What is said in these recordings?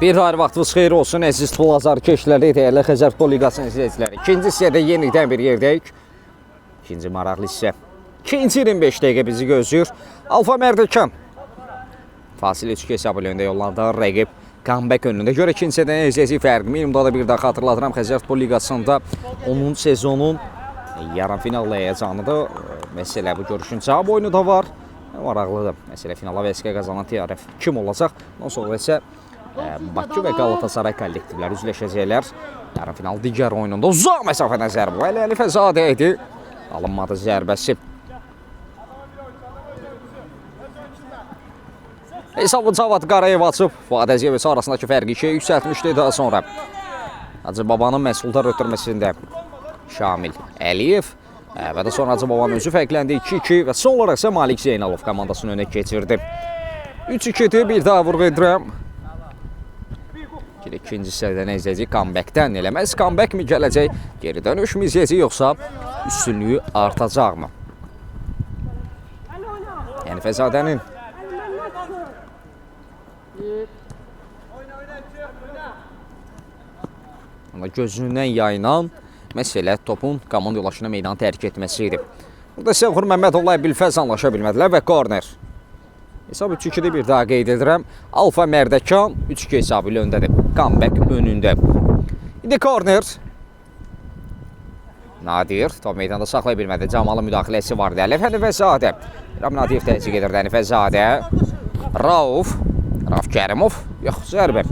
Bir daha vaxtınız xeyir olsun əziz futbol azarkeşləri, dəyərli Xəzər Futbol Liqasının izləyiciləri. İkinci hissədə yenidən bir yerdəyik. İkinci maraqlı hissə. İkinci 25 dəqiqə bizi gözləyir. Alfa Mərdəkan. Fasilə 3-2 hesabı ilə öndə yollandı. Rəqib comeback önündə. Görə ikinci hissədə nə izləyəcəyik fərqi. Minimumda da bir daha xatırladıram. Xəzər Futbol Liqasında 10-cu sezonun yarım final həyəcanıdır. Məsələ bu görüşün cavab oyunu da var. Maraqlıdır. Məsələ finala vəsiqə qazanan TRF kim olacaq? Ondan sonra isə Bakı və Galatasaray kollektivləri üzləşəcəklər. Yarım final digər oyununda uzaq məsafədən zərbə. Əli Əlifəzadə idi. Alınmadı zərbəsi. Hesabı Cavad Qarayev açıb. Fuad Əziyev isə arasındakı fərqi 2-yə yüksəltmişdi daha sonra. Hacı Babanın məhsuldar ötürməsində Şamil Əliyev və də sonra Hacı Babanın özü fərqləndi 2-2 və son olaraq isə Malik Zeynalov komandasını önə keçirdi. 3-2-dir, bir daha vurğu edirəm. İkinci hissədə nə izləyəcəyik? Comeback-dən eləməz. Comeback mi gələcək? Geri dönüş mü izləyəcəyik yoxsa üstünlüyü artacaqmı? Yəni Fəzadənin amma gözündən yayınan məsələ topun komanda yoldaşına meydanı tərk etməsi idi. Burada isə Uğur Məmmədovla Əbülfəz anlaşa bilmədilər və korner. Hesab 3-2-dir, bir daha qeyd edirəm. Alfa Mərdəkan 3-2 hesabı ilə öndədir. Comeback önündə. İndi korner. Nadir top meydanda saxlaya bilmədi. Camalın müdaxiləsi vardı. Əlif Hənifəzadə. İrəm Nadiyev təzyiq edirdi Hənifəzadə. Rauf. Rauf Kərimov. Yox, zərbə.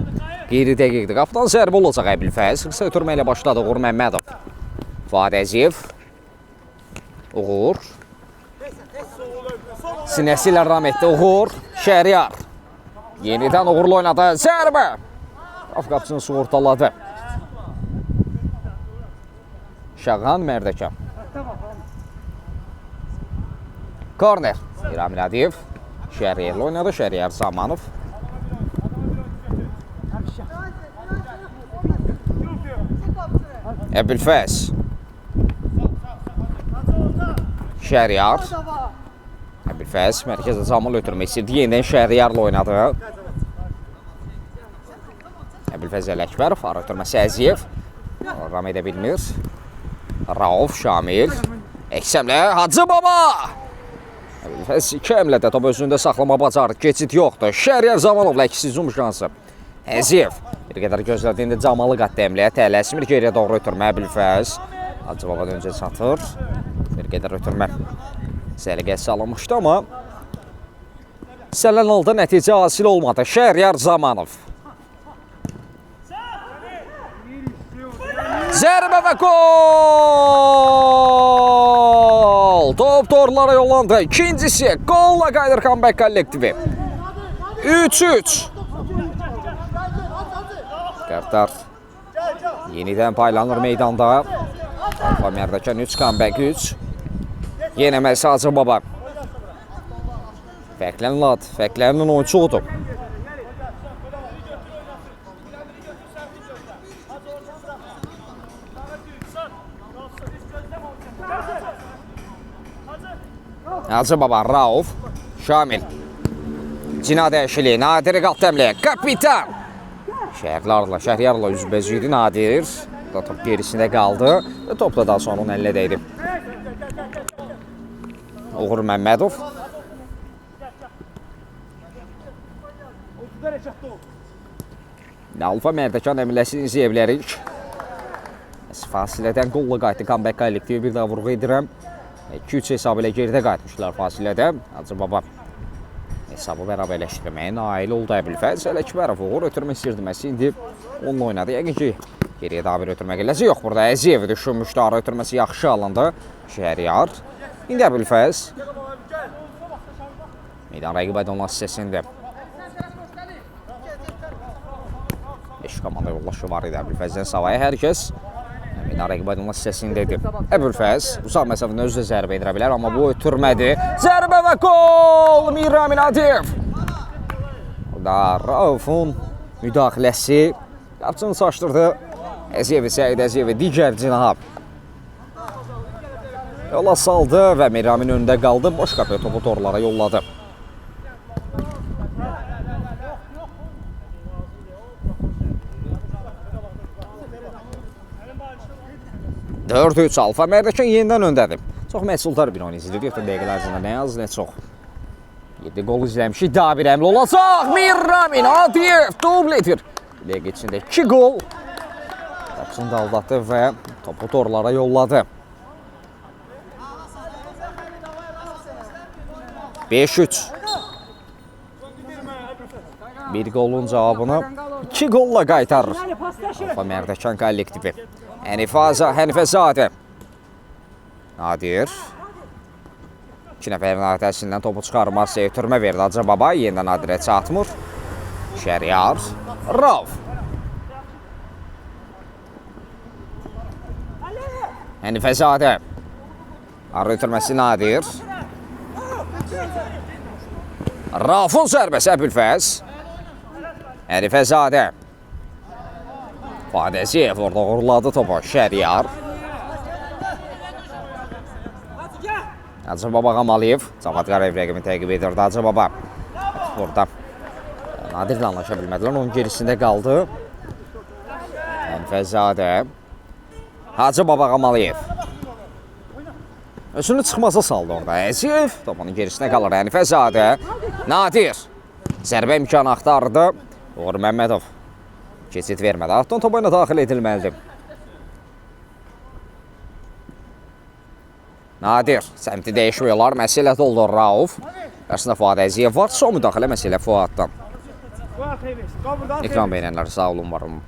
Qeyri dəqiqdir. Qapıdan zərbə olacaq Əbülfəz. Qısa ötürmə ilə başladı Uğur Məmmədov. Fuad Əziyev. Uğur. Sinəsi ilə ram etdi Uğur. Şəhriyar. Yenidən Uğurlu oynadı. Zərbə. Rauf qapısını sığortaladı. Şağan Mərdəkan. Korner. İrəm Nadiyev. Şəhriyarla oynadı. Şəhriyar Zamanov. Əbülfəz. Şəhriyar. Əbülfəz mərkəzə Zamal ötürmək istəyirdi. Yenidən Şəhriyarla oynadı. Əbülfəz Ələkbərov, ara ötürməsi Əziyev. Ram edə bilmir. Rauf, Şamil. Əksəmlə Hacı Baba. Əbülfəz iki əmlə də top özündə saxlama bacardı. Keçid yoxdur. Şəhriyar Zamanovla ikisi zoom şansı. Əziyev bir qədər gözlədiyində Camalı qatdı əmləyə tələsmir. Geriyə doğru ötürmə Əbülfəz. Hacı Baba öncə çatır. Bir qədər ötürmə səliqəsi alınmışdı amma istənilən halda nəticə hasil olmadı. Şəhriyar Zamanov. Zərbə və gol! Top torlara yollandı. İkincisi golla qayıdır comeback kollektivi. 3-3. Kartlar yenidən paylanır meydanda. Alfa Mərdəkan 3, comeback 3. Yenə Məsi Hacı Baba. Fərqlənən ad, fərqlənən oyunçu odur. Hacı Baba, Rauf, Şamil. Cina dəyişikliyi, Nadiri qatdı əmləyə. Kapitan! Şəhriyarla üzbəüz idi Nadir. Da top gerisində qaldı və top da daha sonra onun əlinə dəydi. Uğur Məmmədov. Alfa Mərdəkan əmləsini izləyə bilərik. Fasilədən qolla qayıtdı comeback kollektivi, bir daha vurğu edirəm. 2-3 hesabı ilə geridə qayıtmışlar fasilədə. Hacı Baba hesabı bərabərləşdirməyə nail oldu Əbülfəz Ələkbərov. Uğur ötürmək istəyirdi. Məsi indi onunla oynadı. Yəqin ki, geriyə daha bir ötürmə qilləsi yox. Burada Əziyev düşünmüşdü. Ara ötürməsi yaxşı alındı. Şəhriyar. İndi Əbülfəz. Meydan rəqib aydınlar hissəsində. 5 komanda yoldaşı var idi Əbülfəzdən savayı. Hər kəs meydan rəqib aydınlar hissəsindədir. Əbülfəz uzaq məsafədən özü də zərbə endirə bilər, amma bu ötürmədi. Zərbə və gol! Mirəmin Adiyev. Burada Raufun müdaxiləsi qapçını çaşdırdı. Əziyevi, Səid Əziyevi digər cinaha yola saldı və Miramin önündə qaldı. Boş qapıya topu torlara yolladı. 4-3 Alfa Mərdəkan yenidən öndədir. Çox məhsuldar bir oyun izlədik. Ötən dəqiqələr ərzində nə az, nə çox. 7 qol izləmişik. Daha bir həmlə olacaq. Mirramin Adiyev dubl edir. Dəqiqə içində 2 qol. Qapısını da aldatdı və topu torlara yolladı. 5-3. Bir qolun cavabını 2 qolla qaytarır. Alfa Mərdəkan kollektivi. Hənifəzadə. Nadir. 2 nəfərin arxasından topu çıxarmaz, ötürmə verdi Hacı Baba. Yenidən Nadirə çatmır. Şəriyar. Rauf. Hənifəzadə. Arı ötürməsi Nadir. Raufun zərbəsi Əbülfəz. Hənifəzadə. Fadəziyev orada uğurladı topu. Şəriyar. Hacı Baba Qamaliyev. Cavad Qarayev rəqibini təqib edirdi Hacı Baba. Burada Nadirlə anlaşa bilmədilər. Onun gerisində qaldı. Hənifəzadə. Hacı Baba Qamaliyev. Özünü çıxmaza saldı orada. Əziyev topunun gerisinə qalır. Hənifəzadə. Nadir. Zərbə imkanı axtardı. Uğur Məmmədov keçid vermədi. Altdan topu oyuna daxil edilməlidir. Nadir. Səmti dəyişmiyorlar. Məsələ doldu Rauf. Qarşısında Fuad Əziyev var. Son müdaxilə məsələ Fuaddan. Ekran beğenenler sağ olun, var olun.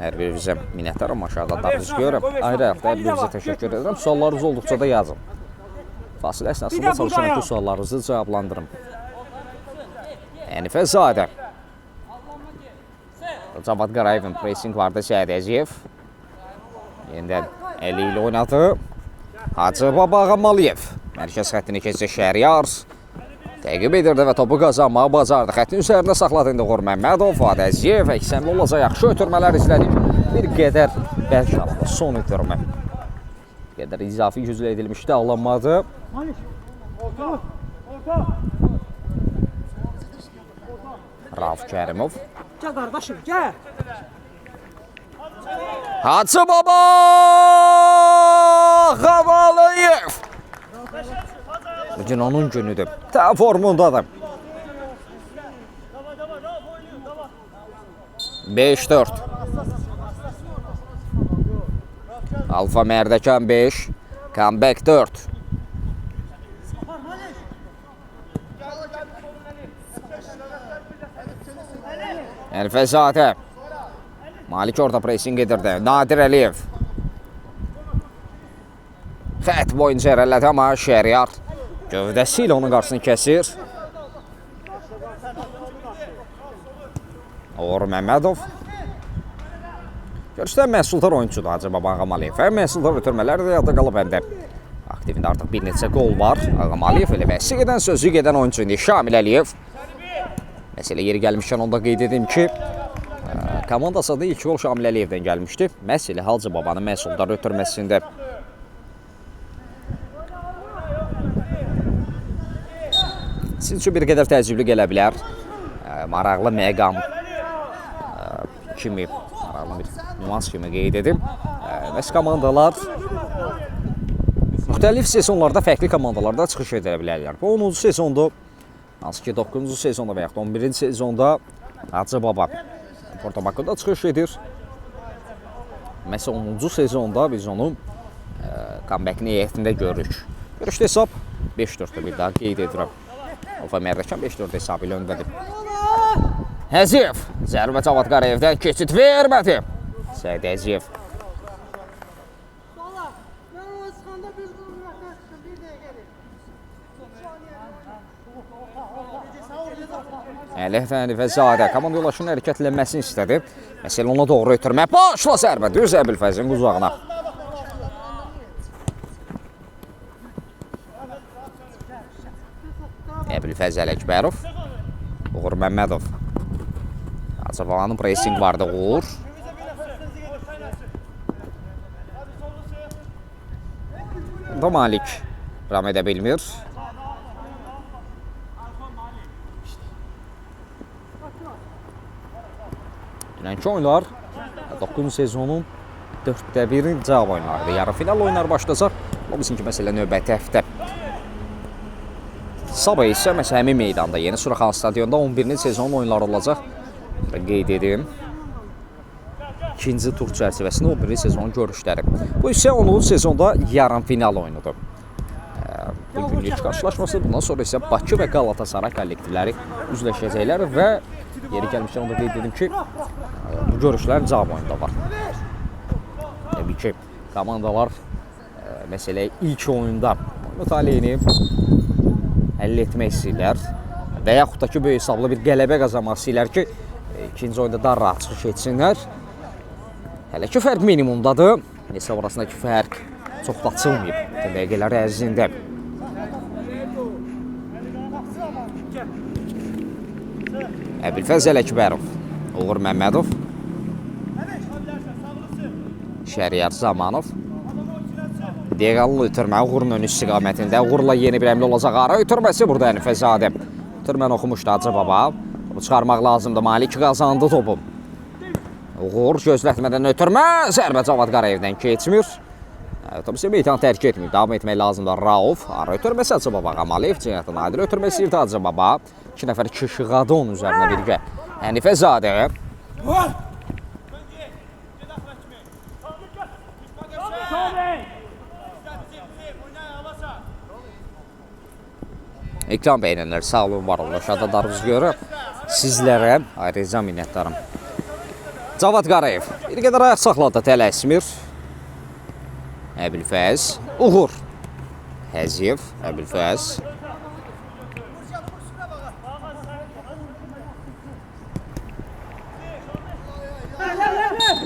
Hər birinizə minnətdaram. Aşağıda adlarınızı görürəm. Ayrı ayaqda hər birinizə təşəkkür edirəm. Suallarınız olduqca da yazın. Fasilə əsnasında çalışıram ki, suallarınızı cavablandırım. Hənifəzadə. Cavad Qarayevin pressing vardı Səid Əziyev. Yenidən əli ilə oynadı. Hacı Baba Qamaliyev. Mərkəz xəttini keçdi Şəriyar. Təqib edirdi və topu qazanmağı bacardı. Xəttin üzərində saxladı indi Uğur Məmmədov, Fuad Əziyev. Əksəmli olacaq. Yaxşı ötürmələr izlədik. Bir qədər bəlkə alındı. Son ötürmə. Bir qədər izafi güclə edilmişdi, alınmadı. Rauf Kərimov. Gəl qardaşım, gəl. Hacı Baba Qamaliyev. Bugün onun günüdür. Tam formundadır. 5-4. Alfa Mərdəkan 5, comeback 4. Hənifəzadə. Malik orada pressing edirdi. Nadir Əliyev. Xət boyunca irəlilədi, amma Şəriyar gövdəsi ilə onun qarşısını kəsir. Uğur Məmmədov. Görüşdə məhsuldar oyuncudur Hacı Baba Ağamaliyev. Həm məhsuldar ötürmələr də yadda qalıb, həm də aktivində artıq bir neçə qol var. Ağamaliyev elə vəsi gedən, sözü gedən oyuncu indi Şamil Əliyev. Məsələ yeri gəlmişkən onu da qeyd edim ki, komandası da ilk qol Şamil Əliyevdən gəlmişdi. Məhz elə Hacı Babanın məhsuldar ötürməsində. Sizin üçün bir qədər təəccüblü gələ bilər. Maraqlı məqam kimi, maraqlı bir nüans kimi qeyd edim. Bəs komandalar müxtəlif sezonlarda fərqli komandalarda çıxış edə bilərlər. Bu 10-cu sezondur. Hansı ki 9-cu sezonda və yaxud 11-ci sezonda Hacı Baba Porto Bakuda çıxış edir. Məsələn 10-cu sezonda biz onu comeback-in heyətində görürük. Görüşdə hesab 5-4-də bir daha qeyd edirəm. Alfa Mərdəkan 5-4 hesabı ilə öndədir. Əziyev zərbə Cavad Qarayevdən keçid vermədi. Səid Əziyev. Əlif Hənifəzadə komanda yoldaşının hərəkətlənməsini istədi. Məsələn ona doğru ötürmə. Başla zərbə düz Əbülfəzin qucağına. Əbülfəz Ələkbərov. Uğur Məmmədov. Hacı Babanın pressing vardı Uğur. Da Malik ram edə bilmir. Dünənki oyunlar 9-cu sezonun 4də 1-in cavab oyunlarıdır. Yarı final oyunları başlayacaq. O bizimki məsələ növbəti həftə. Sabah isə məsələn həmin meydanda Yeni Suraxan stadionunda 11-ci sezonun oyunları olacaq. Qeyd edim. İkinci tur çərçivəsində 11-ci sezonun görüşləri. Bu isə 10-cu sezonda yarım final oyunudur. Bugünlük qarşılaşması, bundan sonra isə Bakı və Qalatasaray kollektivləri üzləşəcəklər və yeri gəlmişkən onu da qeyd edim ki, bu görüşlər cavab oyunda var. Təbii ki, komandalar məsələ ilk oyunda mütaleyini həll etmək istəyirlər və yaxud da ki, böyük hesablı bir qələbə qazanmaq istəyirlər ki, ikinci oyunda daha rahat çıxış etsinlər. Hələ ki, fərq minimumdadır. Hesab arasındakı fərq çox da açılmayıb dəqiqələr ərzində. Əbülfəz Ələkbərov, Uğur Məmmədov, Şəriyar Zamanov. Diaqanlı ötürmə Uğurun ön istiqamətində. Uğurla yeni bir əmli olacaq. Ara ötürməsi burada Hənifəzadə. Ötürməni oxumuşdu Hacı Baba. Topu çıxarmaq lazımdır. Malik qazandı topu. Uğur gözlətmədən ötürmə. Zərbə Cavad Qarayevdən keçmir. Top isə meydanı tərk etmir. Davam etmək lazımdır. Rauf. Ara ötürməsi Hacı Baba. Qamaliyev. Cinayətə Nadir ötürməsi istəyirdi Hacı Baba. İki nəfər kişiğadı onun üzərinə birgə. Hənifəzadə. Ekran bəyənənlər sağ olun, var olun. Aşağıda darınızı görürəm. Sizlərə ayrıca minnətdarım. Cavad Qarayev bir qədər ayaq saxladı, tələsmir. Əbülfəz, Uğur Həziyev, Əbülfəz.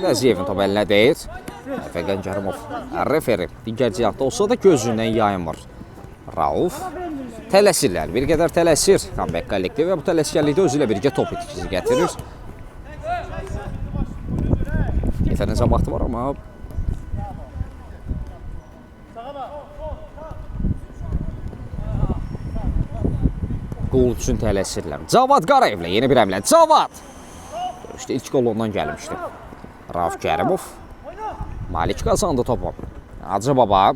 Əziyevin topu əlinə deyir. Fəqən Kərimov referi digər cihətdə olsa da gözündən yayınmır. Rauf tələsirlər. Bir qədər tələsir comeback kollektivi və bu tələskərlikdə özü ilə birgə top itkisi gətirir. Yetərincə vaxtı var, amma qol üçün tələsirlər. Cavad Qarayevlə yeni bir əmlə. Cavad! İşte ilk qol ondan gəlmişdi. Rauf Kərimov. Malik qazandı topu. Hacı Baba.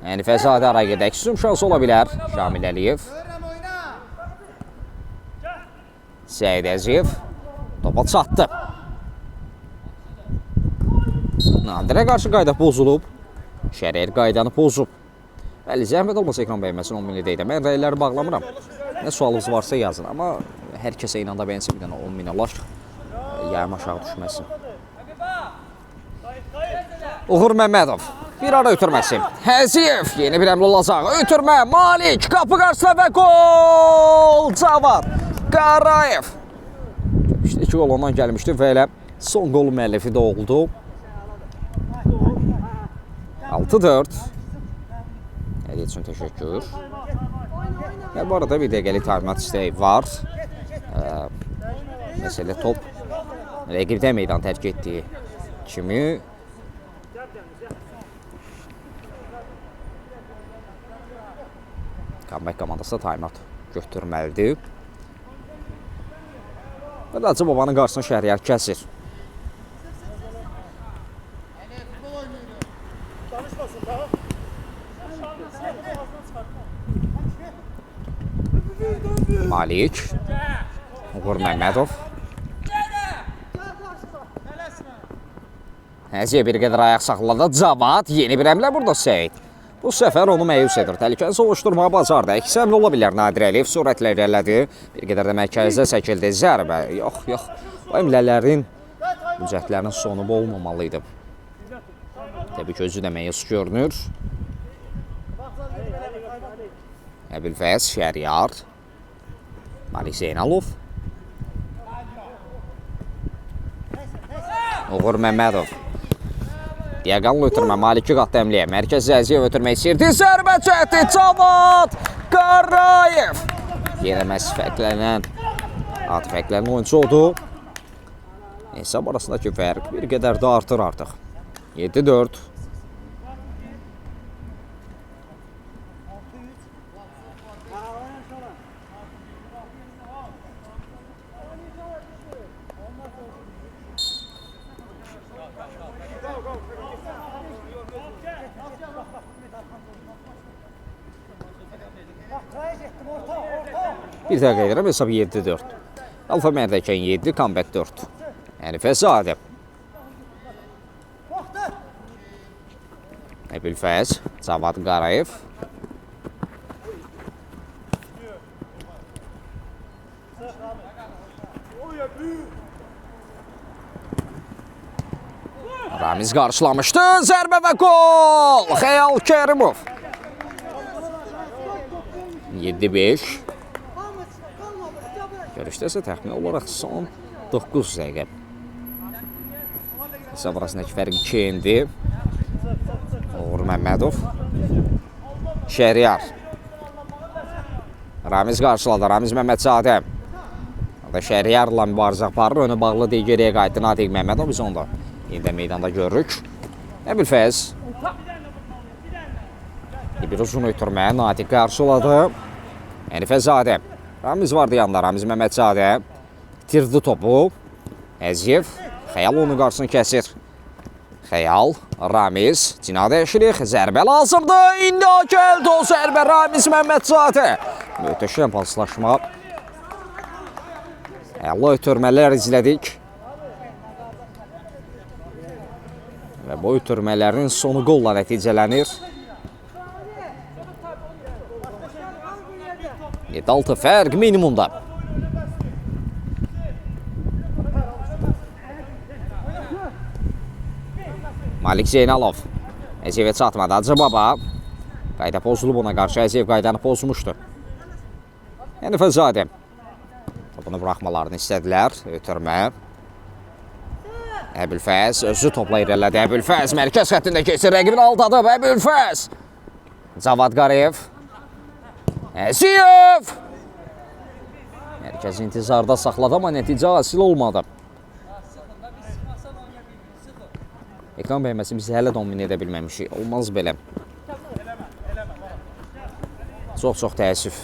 Hənifəzadə araya gedək. Hücum şansı ola bilər. Şamil Əliyev. Səid Əziyev. Topa çatdı. Nadirə qarşı qayda pozulub. Şəriyər qaydanı pozub. Bəli, zəhmət olmasa ekran bəyənməsin 10 minə deyil. Mən rəyləri bağlamıram. Nə sualınız varsa yazın. Amma hər kəsə inanda bəyənsə bir dənə 10 minə ulaşıq. Yayım aşağı düşməsin. Uğur Məmmədov. Bir ara ötürməsi. Həziyev yeni bir əmr olacaq. Ötürmə Malik qapı qarşısına və gol! Cavad Qarayev. İşte iki gol ondan gəlmişdi və elə son qol müəllifi də oldu. 6-4. Hədiyyə üçün təşəkkür. Və bu arada bir dəqiqəlik talimat istəyi var. Məsələ top rəqibdə meydan tərk etdiyi kimi comeback komandası timeout götürməlidir. Və də Hacı Babanın qarşısına Şəhriyar kəsir. Malik, Uğur Məmmədov. Həziyə bir qədər ayaq saxladı. Cavad yeni bir əmlə burada Səid. Bu səfər onu məyus edir. Təhlükəni soğuşturmağa bacardı. Əks əmlə ola bilər. Nadir Əliyev sürətlə irəlilədi. Bir qədər də mərkəzə çəkildi. Zərbə. Yox, yox. O əmlələrin, cəhdlərinin sonu bu olmamalı idi. Təbii ki, özü də məyus görünür. Əbülfəz, Şəriyar, Malik Zeynalov. Uğur Məmmədov. Diaqanlı ötürmə, Maliki qatdı əmliyə. Mərkəz Əziyev ötürmək istəyirdi. Zərbə çəkdi, Cavad Qarayev. Yenə məhz fərqlənən, ad fərqlənən oyuncu oldu. Hesab arasındakı fərq bir qədər də artır artıq. 7-4. Bir dəqiqə edirəm, hesab 7-4. Alfa Mərdəkan 7, Comeback 4. Hənifəzadə. Əbülfəz, Cavad Qarayev. Ramiz qarşılamışdı. Zərbə və gol! Xəyal Kərimov. 7-5. Görüşdə isə təxmini olaraq son 9 dəqiqə. Hesab arasındakı fərq 2 indi. Uğur Məmmədov. Şəhriyar. Ramiz qarşıladı. Ramiz Məmmədzadə. Orada Şəhriyarla mübarizə aparır. Önü bağlı deyil, geriyə qayıtdı Natiq Məmmədov. Biz onu da yeniden meydanda görürük. Əbülfəz. Bir uzun ötürmə. Natiq qarşıladı. Hənifəzadə. Ramiz vardı yanında. Ramiz Məmmədzadə. İtirdi topu. Əziyev. Xəyal onun qarşısını kəsir. Xəyal, Ramiz, cinah dəyişirik. Zərbə lazımdır. İndi gəldi o zərbə. Ramiz Məmmədzadə. Möhtəşəm paslaşma. Əla ötürmələr izlədik. Və bu ötürmələrin sonu qolla nəticələnir. 7-6 fərq minimumda. Malik Zeynalov. Əziyevə çatmadı. Hacı Baba. Qayda pozulub ona qarşı. Əziyev qaydanı pozmuşdu. Hənifəzadə. Topunu buraxmalarını istədilər. Ötürmə. Əbülfəz özü topla irəlilədi. Əbülfəz mərkəz xəttində keçir. Rəqibini aldadıb. Əbülfəz. Cavad Qarayev. Əziyev. Mərkəzi intizarda saxladı, amma nəticə hasil olmadı. Ekran bəyməsi biz hələ domine edə bilməmişik. Olmaz belə. Çox-çox təəssüf.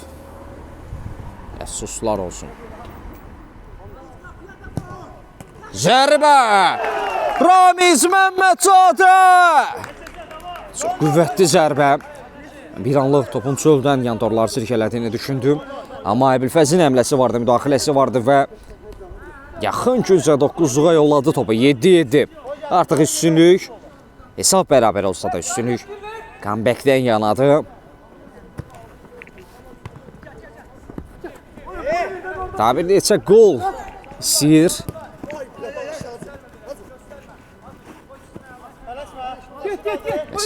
Əfsuslar olsun. Zərbə! Ramiz Məmmədzadə! Çox qüvvətli zərbə. Bir anlıq topun çöldən yan torları sirkələdiyini düşündüm. Amma Əbülfəzin həmləsi vardı, müdaxiləsi vardı və yaxın küncə 9-luğa yolladı topu. 7-7. Artıq üstünlük. Hesab bərabər olsa da üstünlük comebackdən yanadı. Daha bir neçə qol istəyir.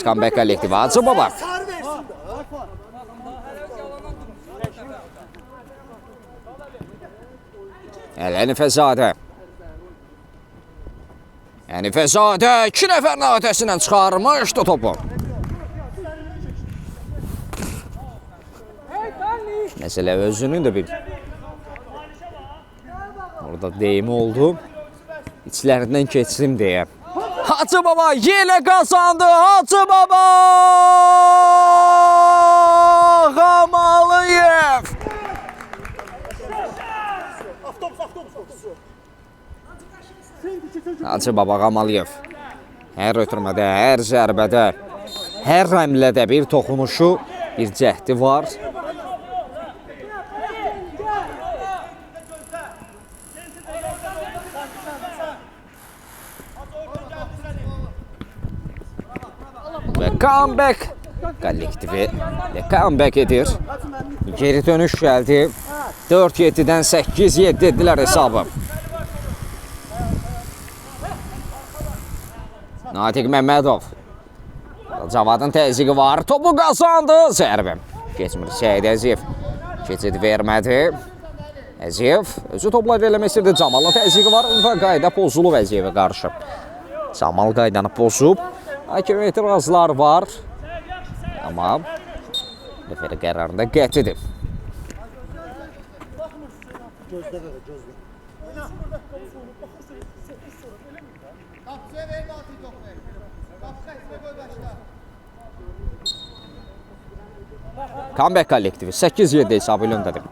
Comeback kollektivi Hacı Baba. Hənifəzadə. Hənifəzadə 2 nəfərin ötəsindən çıxarmışdı topu. Məsələ özünün də bir orada deyimi oldu. İçlərindən keçsim deyə. Hacı Baba yenə qazandı. Hacı Baba Qamalıyev. Hacı Baba Qamalıyev. Hər ötürmədə, hər zərbədə, hər həmlədə bir toxunuşu, bir cəhdi var. Və comeback kollektivi comeback edir. Geri dönüş gəldi. 4-7-dən 8-7 etdilər hesabı. Natiq Məmmədov. Cavadın təzyiqi var. Topu qazandı. Zərbə. Keçmir Seyid Əziyev. Keçid vermədi. Əziyev özü topla irəliləmək istəyirdi. Camalın təzyiqi var və qayda pozulub Əziyevə qarşı. Camal qaydanı pozub. Hakem etirazlar var. Amma referi qərarında qətidir. Comeback kollektivi 8-7 hesabı ilə öndədir.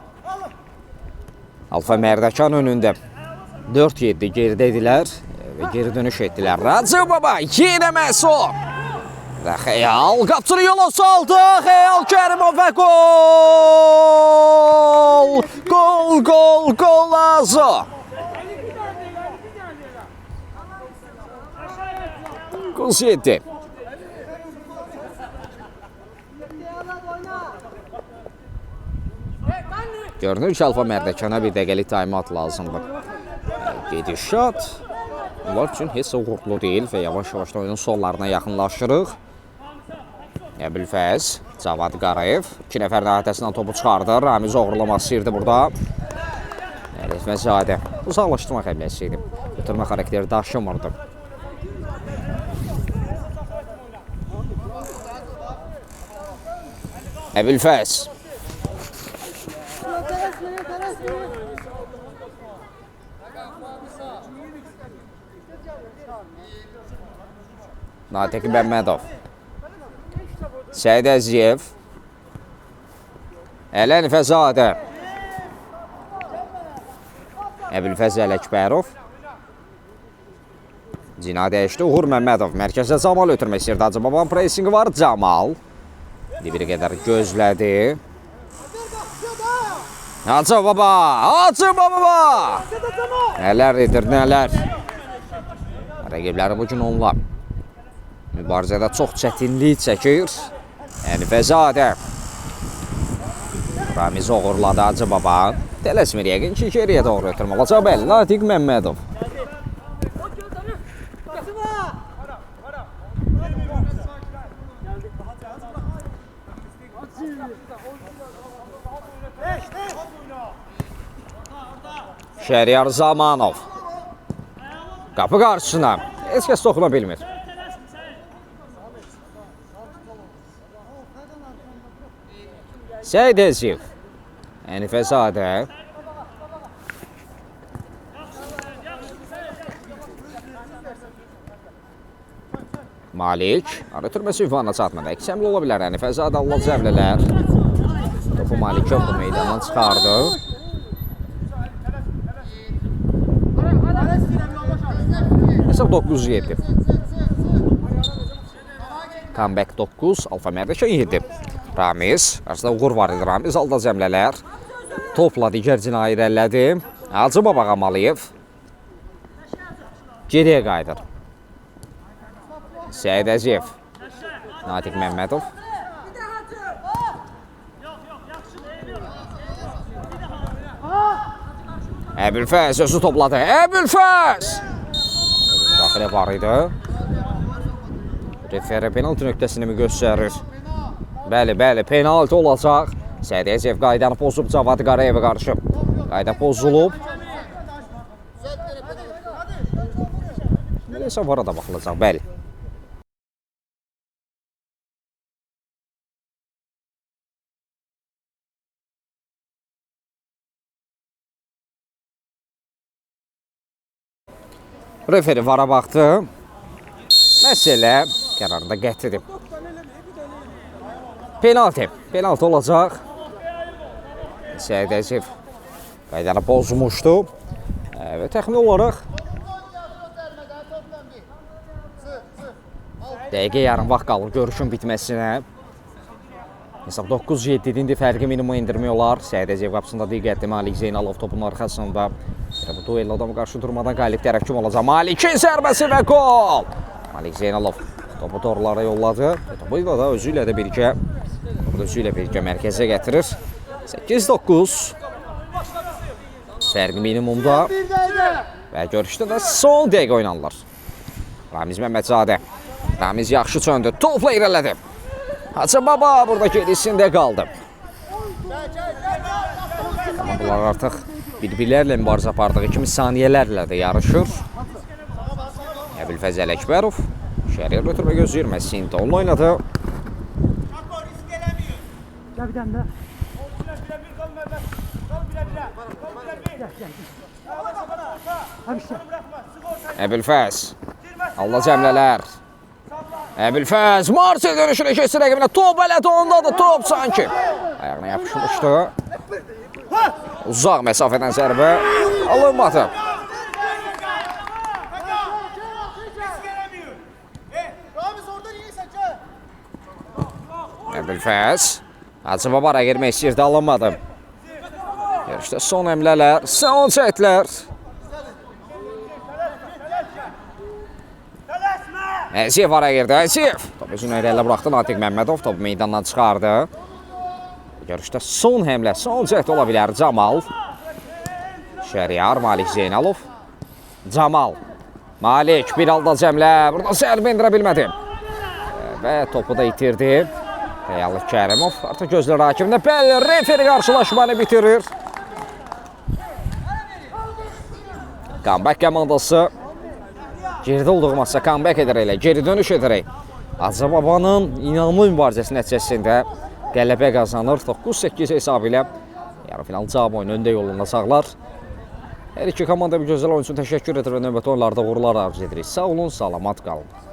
Alfa Mərdəkan önündə 4-7 geridə idilər və geri dönüş etdilər. Hacı Baba yenə məhsul. Və Xəyal qapçını yola saldı. Xəyal Kərimov və gol! Gol, gol, gol Azo! 7. Görünür ki, Alfa Mərdəkana bir dəqiqəlik time-out lazımdır. Gedişat onlar üçün heç uğurlu deyil və yavaş-yavaş oyunun sonlarına yaxınlaşırıq. Əbülfəz, Cavad Qarayev 2 nəfərin əhatəsindən topu çıxardı. Ramiz oğurlamaq istəyirdi burada. Əlifəzadə uzaqlaşdırmaq həmləsi idi. Götürmə xarakteri daşımırdı. Əbülfəz. Natiq Məmmədov. Səid Əziyev. Ələnifəzadə. Əbülfəz Ələkbərov. Cina dəyişdi. Uğur Məmmədov. Mərkəzdə Camal ötürmək istəyirdi. Hacı Babanın pressingi var. Camal. Bir qədər gözlədi. Hacı Baba! Hacı Baba! Nələr edir, nələr. Rəqibləri bugün onunla mübarizədə çox çətinlik çəkir. Ənifəzadə. Ramiz oğurladı Hacı Baba. Tələsmir yəqin ki, geriyə doğru ötürmə olacaq. Bəli, Natiq Məmmədov. Şəriyar Zamanov. Qapı qarşısına. Heç kəs toxuna bilmir. Səid Əziyev. Ənifəzadə. Malik. Ara ötürməsi ünvanına çatmadı. Əks həmlə ola bilər. Ənifəzadə Allah zəblələr. Topu Malikov da meydandan çıxardı. Hesab 9-7. Comeback 9, Alfa Mərdəkan 7. Ramiz, qarşısında Uğur var idi. Ramiz alda zəmlələr. Topla digər cinayı irəlilədi. Hacı Baba Qamaliyev. Geriyə qayıdır. Səid Əziyev. Natiq Məmmədov. Əbülfəz özü topladı. Əbülfəz! Müdaxilə var idi. Referi penaltı nöqtəsini mi göstərir? Bəli, bəli, penaltı olacaq. Səid Əziyev qaydanı pozub Cavad Qarayevə qarşı. Qayda pozulub. Nəsə vara da baxılacaq, bəli. Referi vara baxdı. Məsələ qərarında qətidir. Penaltı. Penaltı olacaq. Səid Əziyev qaydanı pozmuşdu. Və təxmini olaraq dəqiqə yarım vaxt qalır görüşün bitməsinə. Hesab 9-7 indi fərqi minimuma endirmək olar. Səid Əziyev qapısında diqqətli Malik Zeynalov topun arxasında. Bu dueldə adamı qarşı durmadan qalib tərəf kim olacaq? Malikin zərbəsi və gol! Malik Zeynalov topu torlara yolladı. Topu da özü ilə də birgə, mərkəzə gətirir. 8-9. Fərqi minimumda. Və görüşdə də son dəqiqə oynanılır. Ramiz Məmmədzadə. Ramiz yaxşı çöndü. Topla irəlilədi. Hacı Baba burada gerisində qaldı. Amma bunlar artıq bir-birlərlə mübarizə apardığı kimi saniyələrlə də yarışır. Əbülfəz Ələkbərov Şəriyar ötürmə gözləyir. Məssin onunla oynadı. Əbülfəz. Allah cəmlələr. Əbülfəz Marsel dönüşünə keçdi rəqibinə. Top elə də ondadır. Top sanki. Ayağına yapışmışdı. Uzaq məsafədən zərbə alınmadı. Əbülfəz. Hacı Baba ara girmək istəyirdi, alınmadı. Görüşdə son həmlələr, son cəhdlər. Əziyev araya girdi, Əziyev. Topu özünü irəli buraxdı, Natiq Məmmədov topu meydandan çıxardı. Görüşdə son həmlə, son cəhd ola bilər Camal. Şəriyar, Malik Zeynalov. Camal. Malik bir alda cəmlə. Burada zərbə endirə bilmədi. Və topu da itirdi. Rəyalıq Kərimov artıq gözlər hakimdə. Bəli, referi qarşılaşmanı bitirir. Comeback komandası geridə olduğu maçda comeback edərək, elə geri dönüş edərək Hacı Babanın inanımlı mübarizəsi nəticəsində qələbə qazanır. 9-8 hesabı ilə yarı final cavab oyunu öndə yolunda sağlar. Hər iki komanda bir gözəl oyun üçün təşəkkür edir və növbəti oyunlarda uğurlar arzu edirik. Sağ olun, salamat qalın.